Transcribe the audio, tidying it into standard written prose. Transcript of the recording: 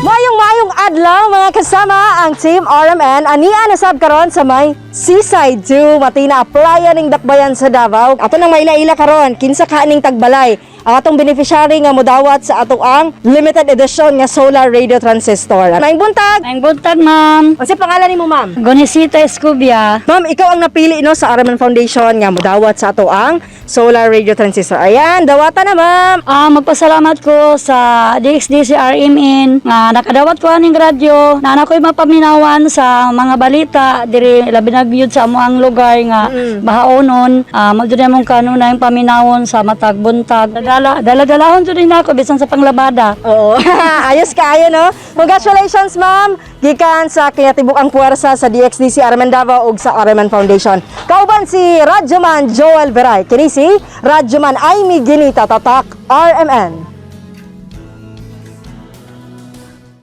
Maayong maayong adlaw, mga kasama ang Team RMN. Ania na sab karon sa may Seaside 2 Matina, Playa ning Dakbayan sa Davao. Ato nang maila-ila karon kinsa ka ning tagbalay ang atong beneficiary nga modawat sa ato ang limited edition nga solar radio transistor. Maayong buntag. Maayong buntag, ma'am. Unsa pangalan nimo, ma'am? Gonisita Escobia. Ma'am, ikaw ang napili, no, sa RMN Foundation nga modawat sa ato ang solar radio transistor. Ayan, dawata na, ma'am. Magpasalamat ko sa DXDC RMN nga nakadawat ko aning radyo na ako'y mapaminawan sa mga balita diri, labi na gyud sa amoang lugar nga bahaonon. Mao jud among kanunay paminawon sa matag buntag. Dala dala-dalahon jud nako bisan sa panglabada. Oo. Ayos kaayo, no? Congratulations, ma'am! Gikan sa kinatibuk-ang puwersa sa DXDC RMN Davao ug sa RMN Foundation. Kauban si Radyoman Joel Veray. Kini si Radyoman Aimee Ginita, Tatak RMN.